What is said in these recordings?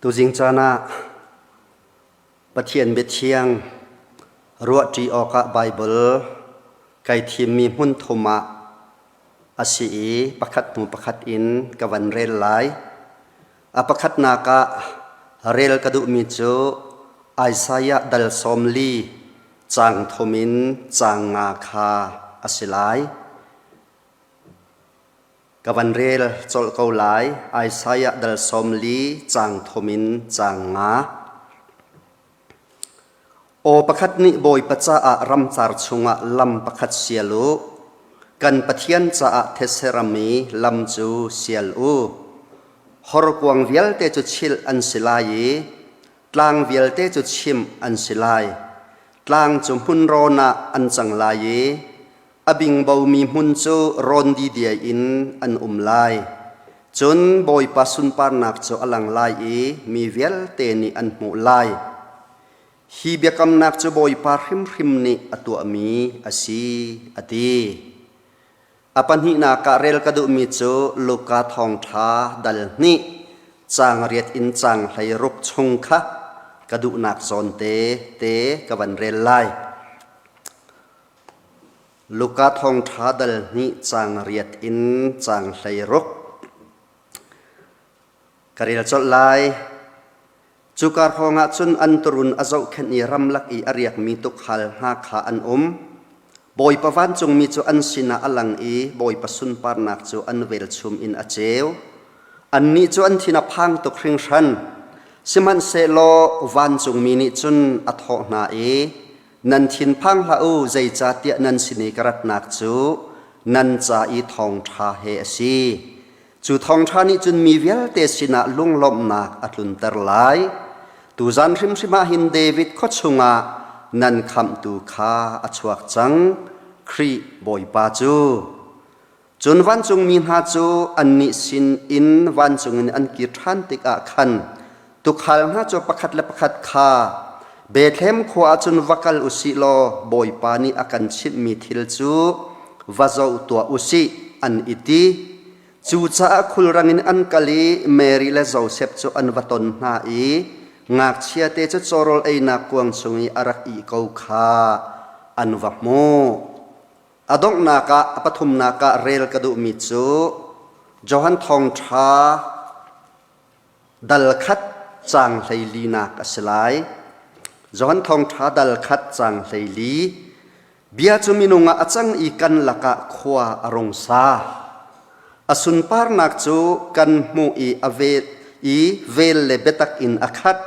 Tuzing caan ah Pathian biathiang ruahṭi awkah Baibal kai thimmi hmun thum ah a si i pakhat hnu pakhat in ka van rel lai. A pakhatnak ah rel ka duhmi cu Isaiah dal 40 caang thum in caang nga kha a si lai. Ka van rel colh ko lai. Isaiah dal 40 caang thum in caang nga. Aw pakhat nih Bawipa caah ramcar chungah lam pakhat sial u. Kan Pathian caah thetse ram i lam cu sial u. Horkuang vialte cu chilh an si lai i tlang vialte cu chimh an si lai. Tlang cu hmunrawn ah an cang lai i a bingbomi hmun cu rawn didiai in an um lai. Cun Bawipa sunparnak cu a lang lai i mi vialte nih an hmuh lai. Hi biakamnak cu Bawipa hrimhrim nih a tuahmi a si, a ti. A pahnihnak ah rel ka duhmi cu Luka thawngṭha dal hnih caang riat in caang 16 chung kha ka duhnak zawnte te ka van rel lai. Luka thawngṭha dal hnih caang riat in caang 16. Ka rel colh lai. Cuka hrawngah cun an turun a zohkhenh i ramlak i a riakmi tuukhal hna kha an um. Bawipa vancungmi cu an sinah a lang i Bawipa sunparnak cu an velchum in a ceu. Annih cu an thin a phang tuk hringhran. Sihmanhsehlaw vancungmi nih cun a thawh hna i, Nan thinphang hlah u, zeicahtiah nan sin i ka ratnak cu nan ca i thawngṭha he a si. Cu thawngṭha nih cun mi vialte sinah lunglawmhnak a tlunter lai. Tuzan hrimhrim ah hin David khua chungah nan khamhtu kha a chuak cang, Khrih Bawipa cu. Cun vancungmi hna cu annih sin in vancung in an kir ṭhan tikah khan tuukhal hna cu pakhat le pakhat kha Bethlehem khua ah cun va kal u sih law Bawipa nih a kan chimhmi thil cu va zoh tuah u sih, an i ti. Cucaah khulrang in an kal i Mary le Josef cu an va ton hna i ngakchiate cu cawrawl einak kuang chung i a rak ih ko kha an va hmuh. A donghnak ah a pathumnak ah rel ka duhmi cu Johan Thawngṭha dal khat caang 14nak a si lai. Johan Thawngṭha dal khat caang 14. Bia cu minung ah a cang i kan lakah khua a rung sa. A sunparnak cu kan hmuh i a vel i vel le biatak in a khat.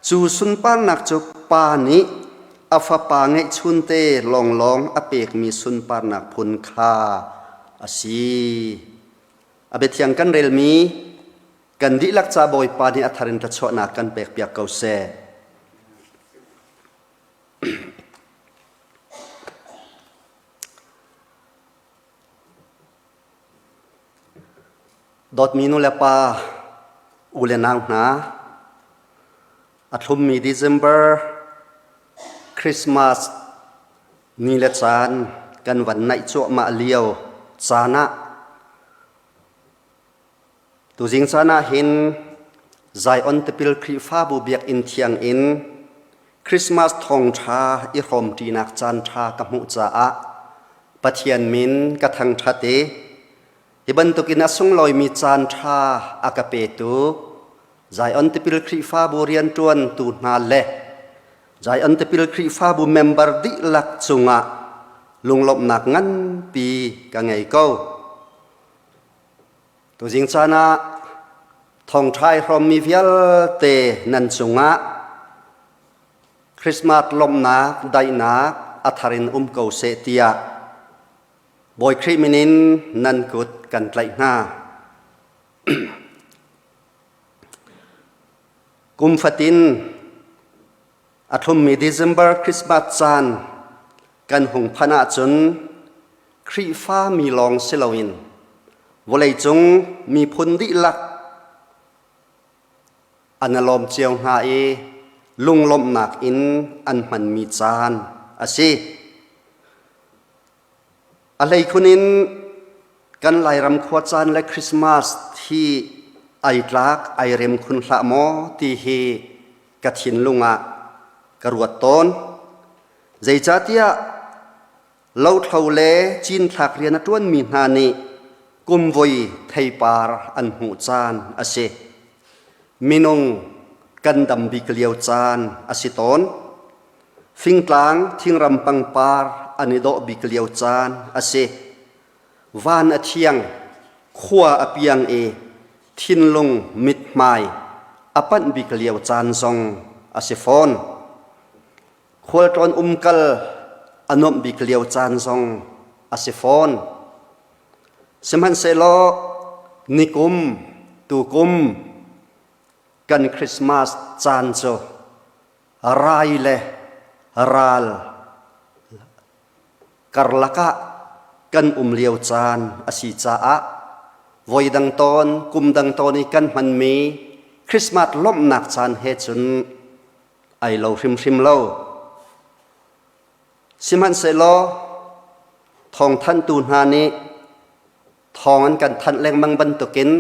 Cu sunparnak cu Pa nih a fapa ngeihchunte lawnglawng a pekmi sunparnak phun kha a si. A biathiang kan relmi kan dihlak ca Bawipa nih a thar in thluachuahnak kan pekpiak ko seh. Dawtmi nu le pa, u le nau hna, a thlummi December Christmas ni le caan kan van naih cuahmah lio caan ah tuzing caan ah hin Zion Tipil Khrihfabu Biakinn thiang in Christmas thawngṭha i hrawmṭinak caanṭha ka hmuh caah Pathian min ka thangṭhat i hi bantukin a sunglawimi caanṭha a ka petu Zion Tipil Khrihfabu rianṭuantu hna le Zion Tipil Khrihfabu member dihlak cungah lunglawmhnak nganpi ka ngei ko. Tuzing caan ah thawngṭha i hrawmmi vialte nan cungah Christmas lawmhnak, daihnak a thar in um ko seh tiah Bawi Khrih min in nan kut kan tlaih hna. Kum fatin a thlummi December Christmas caan kan hung phanh ahcun Khrihfa mi lawng si loin vawleicung miphun dihlak an i lawm cio hna i lunglawmhnak in an hmanmi caan a si. A hleikhun in kan Lairam khuacaan le Christmas hi ai tlak ai rem khun hlah maw ti hi ka thinlung ah ka ruat tawn. Zeicahtiah lothlo le cinthlak rian a ṭuanmi hna nih kumvoi theipar an hmuh caan a si. Minung kan dam bik lio caan a si tawn. Fingtlang thingram pangpar an i dawh bik lio caan a si. Van a thiang, khua a piang i thinlung mithmai a panh bik lio caan zong a si fawn. Khualtlawn umkal a nuamh bik lio caan zong a si fawn. Sihmanhsehlaw nikum, tukum kan Christmas caan cu rai le ral karlak ah kan um lio caan a si caah voidang tawn kum dang tawn i kan hmanmi Christmas lawmhnak caan he cun ai lo hrimhrim lo. Sihmanhsehlaw thawngthanhtu hna nih thawng an kan thanh lengmang bantukin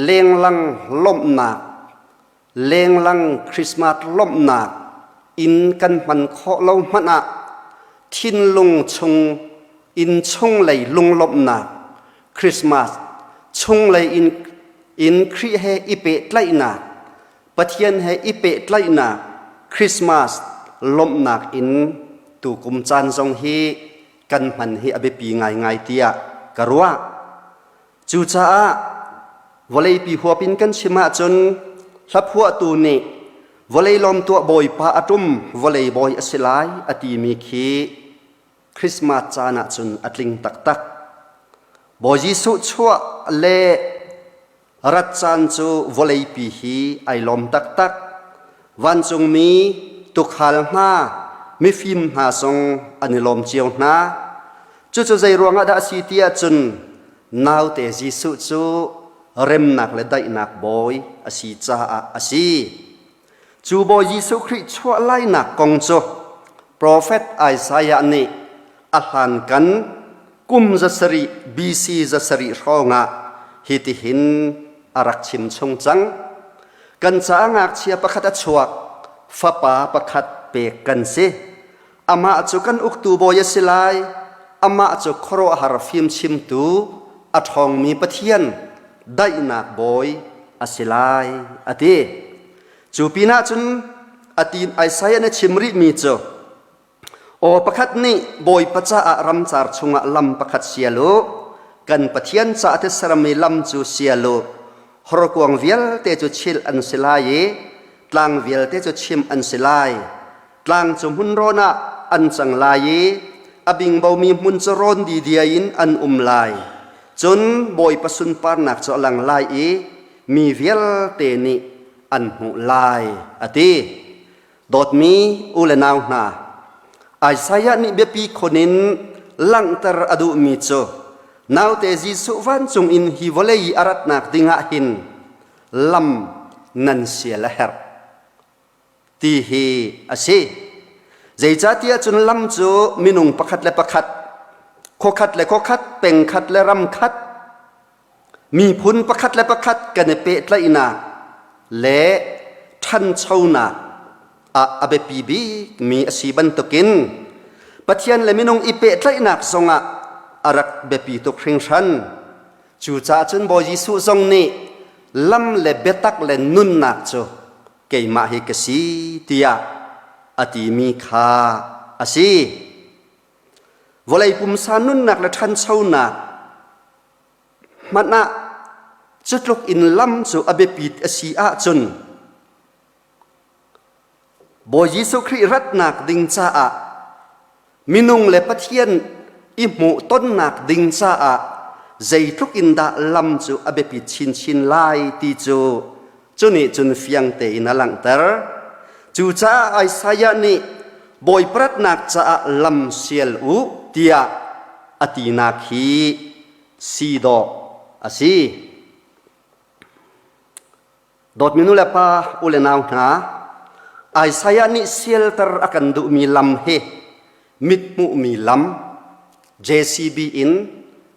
lenglang lawmhnak lenglang Christmas lawmhnak inn kan hman khawh lo hmanh ah thinlung chung inn chunglei lunglawmhnak Christmas chunglei in in Khrih he i pehtlaihnak Pathian he i pehtlaihnak Christmas lawmhnak in tukum caan zong hi kan hman hi a biapi ngaingai tiah ka ruah. Cucaah vawleipi huap in kan chim ahcun hlaphuahtu nih vawlei lawm tuah bawipa a ṭum vawlei bawi a si lai a timi khi Christmas caan ahcun a tling taktak. Bawi Jesuh chuah le rat caan cu vawleipi hi ai lawm taktak. Vancungmi tukhal hna, mifim hna zong an i lawm cio hna. Cucu zei ruangah dah a si ti ahcun naute Jesuh cu remnak le daihnak bawi a si caah a si. Cu Bawi Jesuh Khrih chuah lainak kong cu profet Isaiah nih a hlankan kum 700 BC 700 hrawngah hitihin a rak chim chung cang. Kan caah ngakchia pakhat a chuak, fapa pakhat pek kan si. Amah cu kan uktu bawi a si lai. Amah cu khuaruahhar fimchimtu, a ṭhawngmi Pathian, daihnak bawi a si lai, a ti. Cu pinah cun a ti Isaiah nih chim rihmi cu, Aw pakhat nih Bawipa caah ramcar chungah lam pakhat sial u, kan Pathian caah tisermi lam cu sial u. Horkuang vialte cu chilh an si lai i tlang vialte cu chimh an si lai. Tlang cu hmunrawn ah an cang lai i a bingbomi hmun cu rawn didiai in an um lai. Cun Bawipa sunparnak cu a lang lai i mi vialte nih an hmuh lai, a ti. Dawtmi u le nau hna, Isaiah nih biapi khun in langhter a duhmi cu naute Jesuh vancung in hi vawlei i a ratnak dingah hin lam nan sial a herh. Ti hi a si. Zeicahtiah cun lam cu minung pakhat le pakhat, khuakhat le khuakhat, pengkhat le ramkhat, miphun pakhat le pakhat kan i pehtlaihnak le ṭhanchonak ah a biapi bikmi a si bantukin Pathian le minung i pehtlaihnak zongah a rak biapi tuk hringhran. Cucaah cun Bawi Jesuh zong nih lam le biatak le nunnak cu keimah hi ka si tiah a timi kha a si. Vawlei pumsa nunnak le ṭhanchonak hmanh ah cutluk in lam cu a biapit a si ahcun Bawi Jesuh Khrih ratnak ding caah minung le Pathian i hmuhtonnak ding caah zeitluk in dah lam cu a biapit chinchin lai ti cu cu nih cun fiang tein a langhter. Cucaah Isaiah nih Bawipa ratnak caah lam sial u tiah a tinak hi si dawh a si. Dawtmi nu le pa, u le nau hna, Isaiah nih sialter a kan duhmi lam hi mithmuhmi lam, JCB in,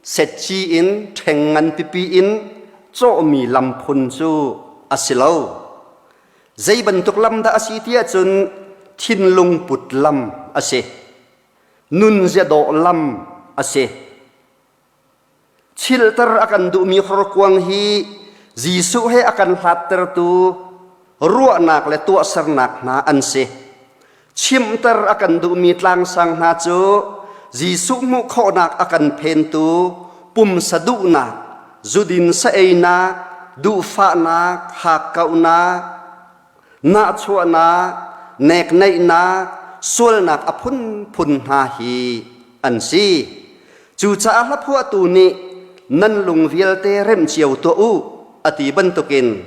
setci in, ṭheng ngan pipi in, cawhmi lam phun cu a si lo. Zei bantuk lam dah a si ti ahcun thinlung put lam a si. Nunzia dawh lam a si. Chilter a kan duhmi horkuang hi Jesuh he a kan hlattertu ruahnak le tuahsernak hna an si. Chimter a kan duhmi tlangsang hna cu Jesuh hmuh khawhnak a kan phentu pumsa duhnak, zudin sa einak, duhfahnak, hakkauhnak, nahchuahnak, nekneihnak, sualnak a phunphun hna hi an si. Cucaah hlaphuahtu nih nan lung vialte remh cio tuah u a ti bantukin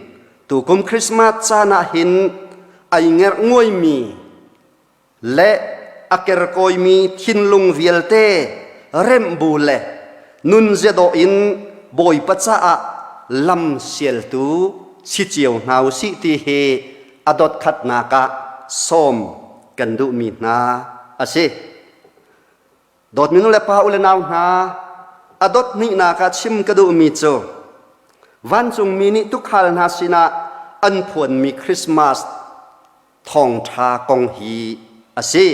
tukum Christmas caan ah hin ai ngerh nguaimi le a kerkawimi thinlung vialte remh bu le nunzia dawh in Bawipa caah lam sialtu si cio hna usih ti hi a dotkhatnak ah sawm kan duhmi hna a si. Dawtmi nu le pa u le nau hna, a dot hnihnak ah chim ka duhmi cu vancungmi nih tukhal hna sinah an phuanmi Christmas thawngṭha kong hi a si.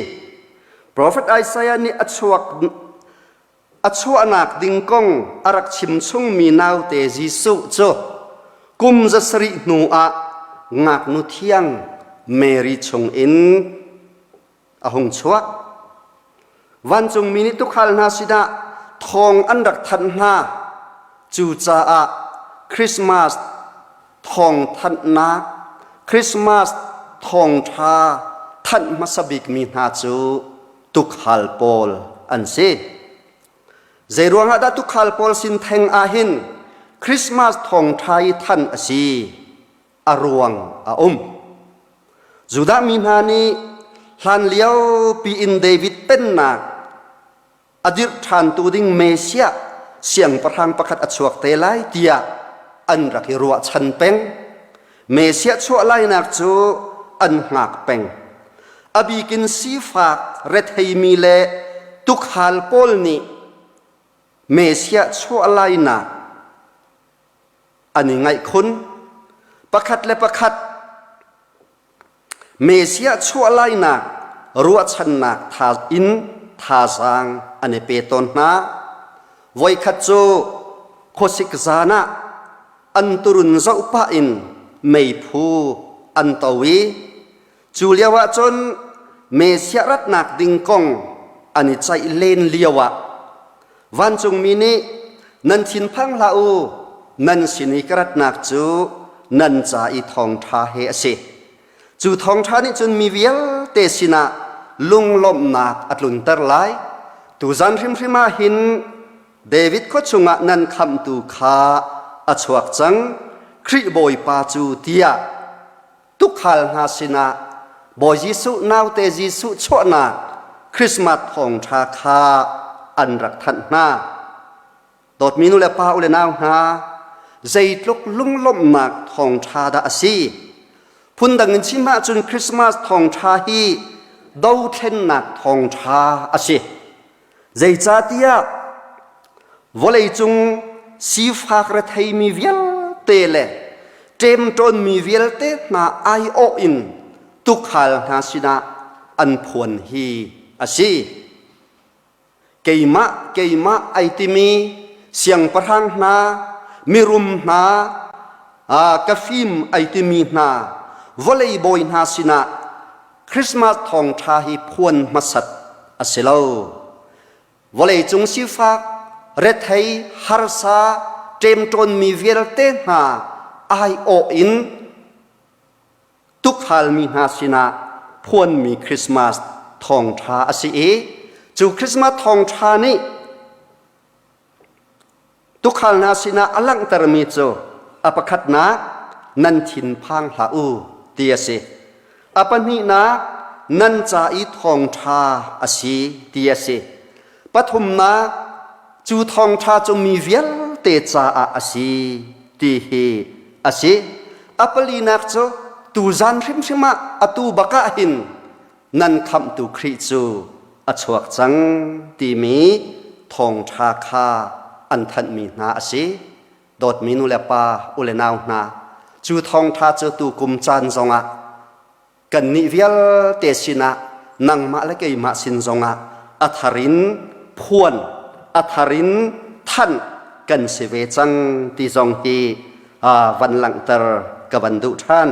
Profet Isaiah nih a chuak a chuahnak ding kong a rak chim chungmi naute Jesuh cu kum 700 hnu ah ngaknu thiang Mary chungin a hung chuak. Vancungmi nih tuukhal hna sinah thawng an rak thanh hna. Cucaah Christmas thawngthanhnak, Christmas thawngṭha thanh hmasa bikmi hna cu tuukhal pawl an si. Zeiruang ah dah tuukhal pawl sin theng ah hin Christmas thawngṭha i thanh a si? A ruang a um. Judah mi hna nih hlan lio piin David pennak a dirh ṭhantu ding Messiah siangpahrang pakhat a chuak te lai tiah an rak i ruahchan peng. Messiah chuah lainak cu an hngak peng. A bikin sifak retheimi le tukhal pawl nih Messiah chuah lainak an i ngaih khun. Pakhat le pakhat Messiah chuah lainak ruahchannak tha in thazaang an i pe tawn hna. Voikhat cu khuasik zan ah an turun zoh pah in meiphu an to i cu lio ah cun Messiah ratnak ding kong an i ceih len lio ah vancungmi nih nan thinphang hlah u nan sin i ka ratnak cu nan ca i thawngṭha he a si. Cu thawngṭha nih cun mi vialte sinah lunglawmhnak a tlunter lai. Tuzan hrimhrim ah hin David khua chungah nan khamhtu kha a chuak cang, Khrih Bawipa cu tiah tukhal hna sinah Bawi Jesuh naute Jesuh chuahnak Christmas thawngṭha kha an rak thanh hna. Dawtmi nu le pa u le nau hna, zeitluk lunglawmhnak thawngṭha dah a si. Phundang in chim ahcun Christmas thawngṭha hi dothlennak thawngṭha a si. Zeicahtiah vawleicung sifak retheimi vialte le ṭemṭawnmi vialte hna aiawh in tukhal hna sinah an phuan hi a si. Keimah, keimah ai timi siangpahrang hna, mirum hna, ka fim ai timi hna, vawlei bawi hna sinah Christmas thawngṭha hi phuan hmasat a si lo. Vawleicung sifak, rethei, harsa, ṭemṭawnmi vialte hna aiawh in tukhalmi hna sinah phuanmi Christmas thawngṭha a si i cu Christmas thawngṭha nih tukhal hna sinah a langhtermi cu a pakhatnak nan thinphang hlah u ti a si. A pahnihnak nan ca i thawngṭha a si ti a si. Pathumnak cu thawngṭha cu mi vialte caah a si ti hi a si. A palinak cu tuzan hrimhrim ah atu bak ah hin nan khamhtu Khrih cu a chuak cang timi thawngṭha kha an thanhmi hna a si. Dawtmi nu le pa, u le nau hna, cu thawngṭha cu tu kum caan zongah kannih vialte sinah nangmah le keimah sin zongah a thar in phuan, a thar in thanh kan si ve cang ti zong hi van langhter ka van duh ṭhan.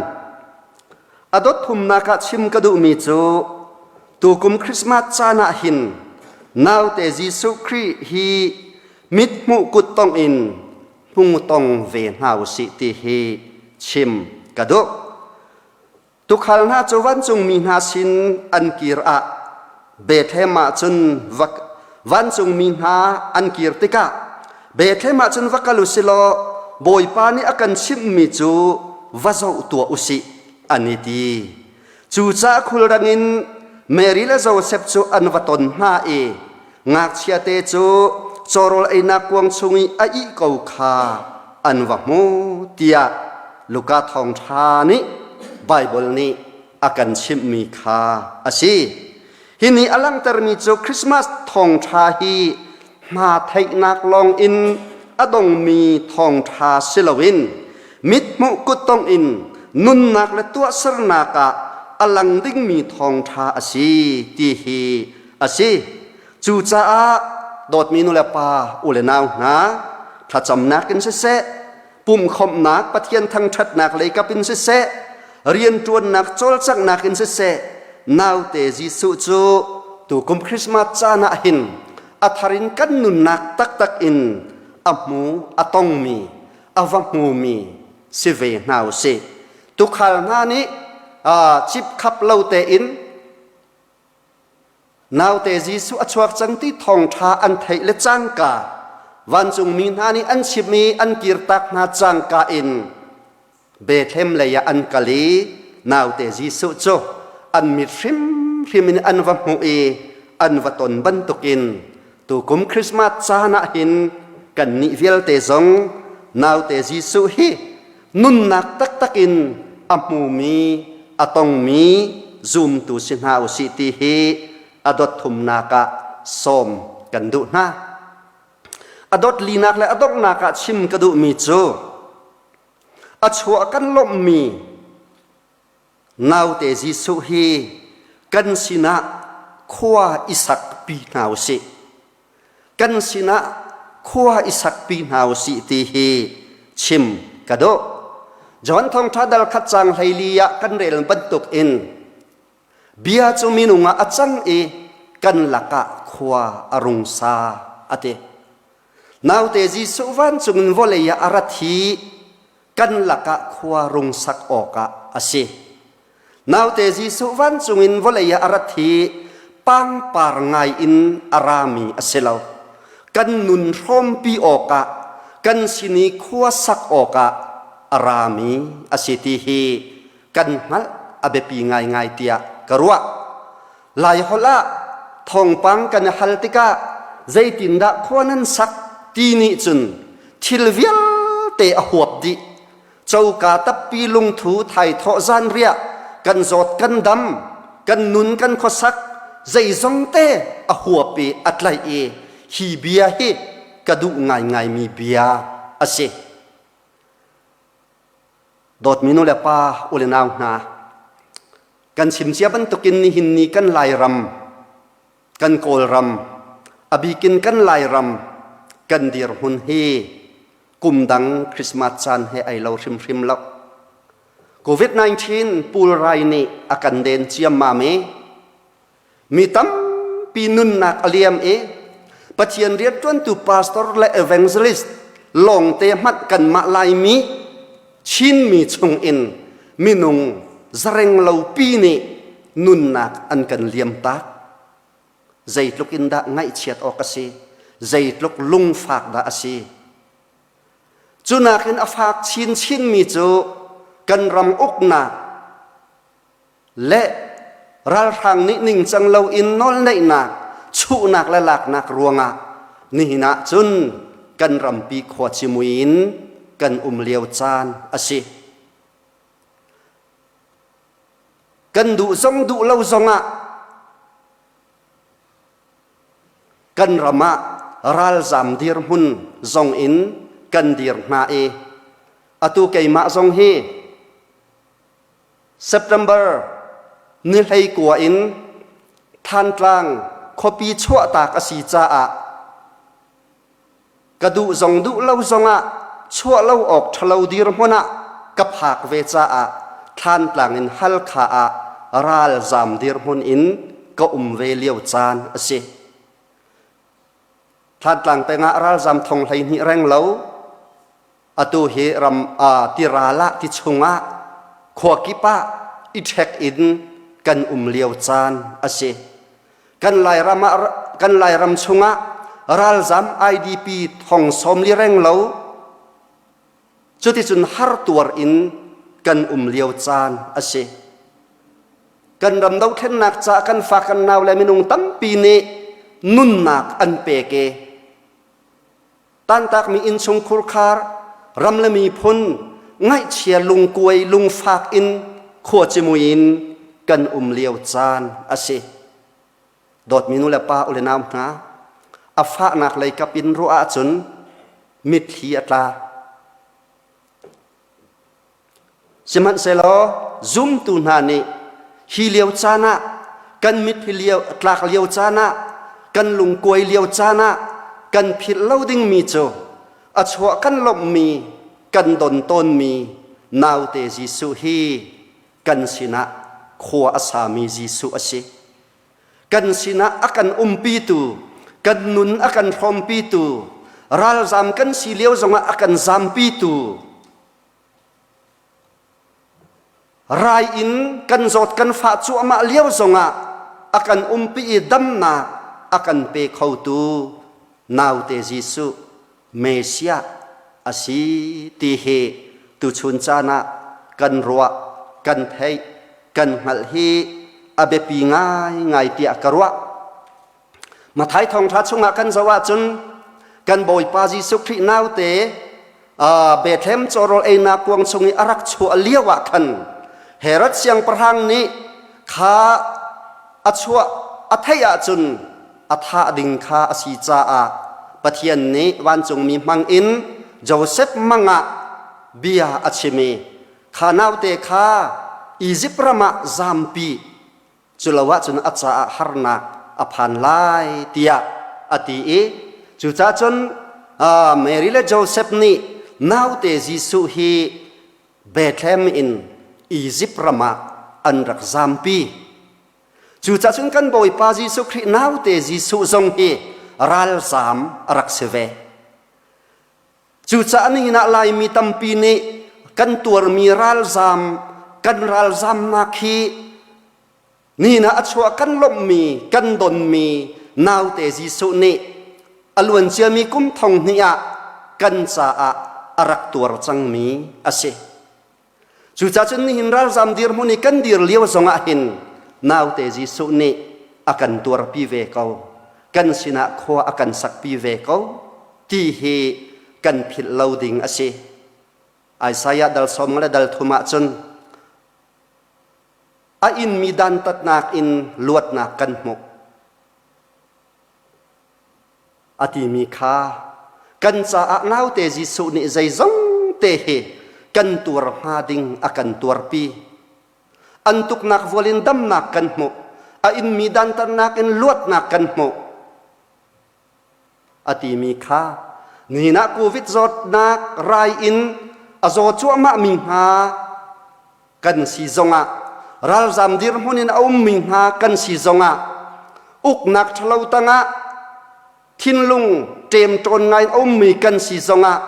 A dot thumnak ah chim ka duhmi cu tukum Christmas caan ah hin naute Jesuh Khrih hi mithmuh kuttongh in hmungtong ve hna usih ti hi chim ka duh. Tukhal hna cu vancungmi hna sin an kir ah Bethlehem ah cun va vancungmi hna an kir tikah Bethlehem ah cun va kal u silaw Bawipa nih a kan chimhmi cu va zoh tuah u sih an i ti. Cucaah khulrang in Mary le Josef cu an va ton hna i ngakchiate cu cawrawl einak kuang chung i a ih ko kha an va hmu tiah Luka thawngṭha nih Baibal nih a kan chimhmi kha a si. Hi nih a langhtermi cu Christmas thawngṭha hi hna theihnak lawng in a dongmi thawngṭha si loin mithmuh kuttongh in nunnak le tuahsernak ah a lang dingmi thawngṭha a si ti hi a si. Cucaah dawtmi nulepa u le nau hna, thlacamnak in siseh, pumkhawmhnak Pathian thangṭhatnak leikap in siseh, rianṭuannak cawlcanghnak in siseh, naute Jesuh cu tukum Christmas caan ah hin a thar in kan nunnak taktak in a hmu a tongmi, a va hmumi si ve hna u sih. Tukhal hna nih cipkhap lo tein Naute Jesuh a chuak cang ti thawngṭha an theih le cangka vancungmi hna nih an chim i an kirtak hna cangka in Bethlehem lei ah an kal i naute Jesuh cu an mit hrimhrim in an va hmuh i an va ton bantukin tukum Christmas caan ah hin kannih vialte zong naute Jesuh hi nunnak taktak in a hmumi a tongmi zumtu si hna usih ti hi a dot thumnak ah sawm kan duh hna. A dot linak le a donghnak ah chim ka duhmi cu a chuah kan lawmhmi naute Jesuh hi kan sinah khua i sak pi hna usih. Kan sinah khua i sakpi hna u sih ti hi chim ka duh. John Thawngṭha dal khat cang 14 ah kan rel bantuk in bia cu minung ah a cang i kan lakah khua a rung sa a ti. Naute Jesuh vancung in vawlei ah a rat hi kan lakah khua rung sak awkah a si. Naute Jesuh vancung in vawlei ah a rat hi pangpar ngai in a rami a si lo. Kan nun hrawmpi awkah, kan sin i khua sak awkah a rami a si ti hi kan hngalh a biapi ngaingai tiah ka ruah. Lai holh ah thawngpang kan i hal tikah zeitindah khua nan sak ti nih cun thil vialte a huap dih. Coka tappi lungthu thaithawh zanriah kan zawt kan dam kan nun kan khuasak zeizong te a huap i a tlaih i hi bia hi ka duh ngaingaimi bia a si. Dawtmi nu le pa u le nau hna, kan chim cia bantukin nihin ni kan Lairam, kan Kawlram, a bikin kan Lairam kan dirhmun hi kum dang Christmas caan he ai lo hrimhrim lo. COVID-19 pulrai nih a kan den ciammam i mi tampi nunnak a liam i Pathian rianṭuantu pastor le evangelist lawngte hmanh kanmah Laimi Chinmi chungin minung zareng lopi nih nunnak an kan liam tak. Zeitluk in dah ngaihchiat awk a si? Zeitluk lungfak dah a si? Cu nakin a fak chinchinmi cu kan ram uknak le ralhrang nih ningcang loin nawlneihnak, chuhnak le laknak ruangah nihin ah cun kan rampi khuacimui in kan um lio caan a si. Kan duh zong duh lo zongah kan ram ah ralzam dirhmun zong in kan dir hna i atu keimah zong hi September ni 19 in Thantlang khuapi chuahtak a si caah ka duh zong duh lo zongah chuah lo awk ṭhalo dirhmun ah ka phak ve caah Thlantlang in Halkha ah ralzam dirhmun in ka um ve lio caan a si. Thlantlang peng ah ralzam thong 12 reng lo atu hi ram tiral ah ti chungah khua kip ah i ṭhek in kan um lio caan a si. Kan Lairam ah kan Lairam chungah ralzam IDP thong 40 reng lo cuticun har tuar in kan um lio caan a si. Kan ram dothlennak ca kan fa kan nau le minung tampi nih nunnak an pek i Tantakmi innchungkhur khar ram le miphun ngaihchia lungkuai lungfak in khuacimui in kan um lio caan a si. Dawtmi nu le pa u le nau hna, a fahnak lei kap in ruah ahcun mitthli a tla. Sihmanhsehlaw zumtu hna nih hi lio caan ah kan mitthli lio tlak lio caan ah kan lungkuai lio caan ah kan philh lo dingmi cu a chuah kan lawmhmi kan don tawnmi naute Jesuh hi kan sinah khua a sami Jesuh a si. Kan sinah a kan umpitu, kan nun a kan hrawmpitu, ralzam kan si lio zongah a kan zampitu, rai in kan zawt kan fah cuahmah lio zongah a kan umpi i damnak a kan pe khotu naute Jesuh Messiah a si ti hi tuchun caan ah kan ruah, kan theih, kan hngalh hi a biapi ngaingai tiah ka ruah. Matthai thawngṭha chungah kan zoh ahcun kan Bawipa Jesuh Khrih naute Bethlehem cawrawl einak kuang chung i a rak chuah lio ah khan Herod siangpahrang nih kha a chuah a theih ahcun a thah ding kha a si caah Pathian nih vancungmi hmang in Josef mang ah bia a chim i kha naute kha Izipt ram ah zampi culo ahcun a caah harnak a phan lai tiah a ti i cucaah cun Mary le Josef nih naute Jesuh hi Bethlehem in Izipt ram ah an rak zampi. Cucaah cun kan Bawipa Jesuh Khrih naute Jesuh zong hi ralzam a rak si ve. Cucaah nihin ah Laimi tampi nih kan tuarmi ralzam, kan ralzamnak hi nihin ah a chuah kan lawmhmi, kan donmi naute Jesuh nih a luanciami kum thong hnih ah kan caah a rak tuar cangmi a si. Cucaah cun nihin ralzam dirhmun i kan dir lio zongah hin naute Jesuh nih a kan tuarpi ve ko, kan sinah khua a kan sakpi ve ko ti hi kan philh lo ding a si. Isaiah dal 50 le dal 3 ah cun a inmi dantatnak in luatnak kan hmuh. A timi kha kan caah naute Jesuh nih zeizong te hi kan tuar hnga ding a kan tuarpi. An tuknak vual in damnak kan hmuh. A inmi dantatnak in luatnak kan hmuh. A timi kha nihin ah COVID zawtnak rai in a zaw cuahmahmi hna kan si zongah ralzam dirhmun in a ummi hna kan si zongah uknak ṭhalo tangah thinlung ṭemṭawn ngai in a ummi kan si zongah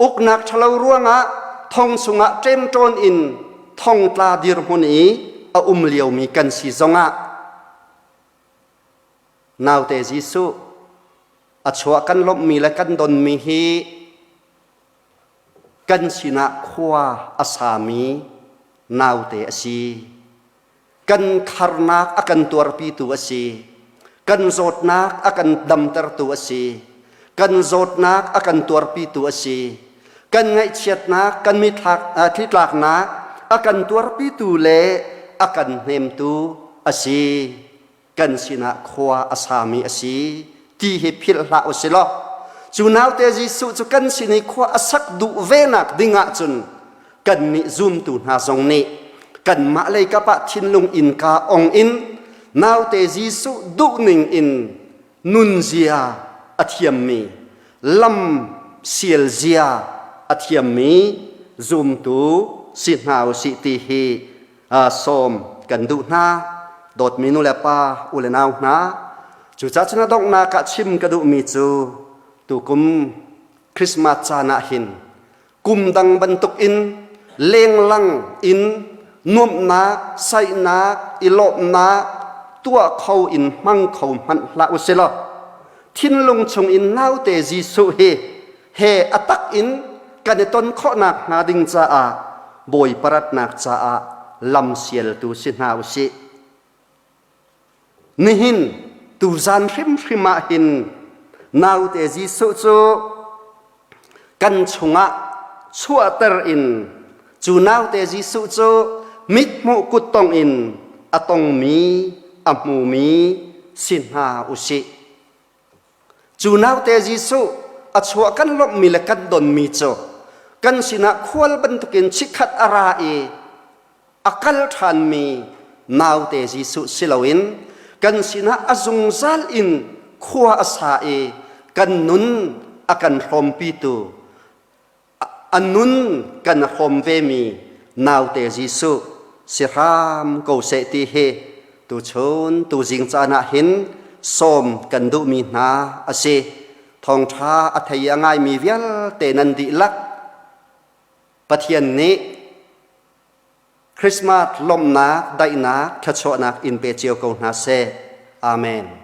uknak ṭhalo ruangah thong chungah ṭemṭawn in thongtla dirhmun i a um liomi kan si zongah naute Jesuh a chuah kan lawmhmi le kan donmi hi kan sinah khua a sami naute a si. Kan kharnak a kan tuarpitu a si. Kan zawtnak a kan damtertu a si. Kan zawtnak a kan tuarpitu a si. Kan ngaihchiatnak, kan mithlak, thlitlaknak a kan tuarpitu le a kan hnemtu a si. Kan sinah khua a sami a si ti hi philh hlah u si law. Cu naute Jesuh cu kan sin i khua a sak duh ve nak ding ahcun kannih zumtu hna zong nih kanmah lei kap ah thinlung innka ong in naute Jesuh duhning in nunzia a thiammi, lam sial zia a thiammi zumtu si hna usih ti hi sawm kan duh hna. Dawtmi nu le pa, u le nau hna, cucaah cun a donghnak ah chim ka duhmi cu tukum Christmas caan ah hin kum dang bantuk in lenglang in nuamhnak, saihnak, i lawmhnak tuah kho in hmang kho hmanh hlah usilaw thinlung chung in naute Jesuh hi he a tak in kan i ton khawhnak hnga ding caah Bawipa ratnak caah lam sialtu si hna usih. Nihin tuzan hrimhrim ah hin naute Jesuh cu kan chungah chuahter in cu naute Jesuh cu mithmuh kuttong in a tongmi a hmumi si hna usih. Cu naute Jesuh a chuah kan lawmhmi le kan donmi cu kan sinah khual bantukin chikkhat a ra i a kal ṭhanmi naute Jesuh si loin kan sinah a zungzal in khua a sa i kan nun a kan hrawmpitu a nun kan hrawm vemi naute Jesuh si hram ko seh ti hi tuchun tuzing caan ah hin sawm kan duhmi hna a si. Thawngṭha a thei a ngaimi vialte nan dihlak Pathian nih Christmas lawmhnak, daihnak, thluachuahnak in pe cio ko hna seh. Amen.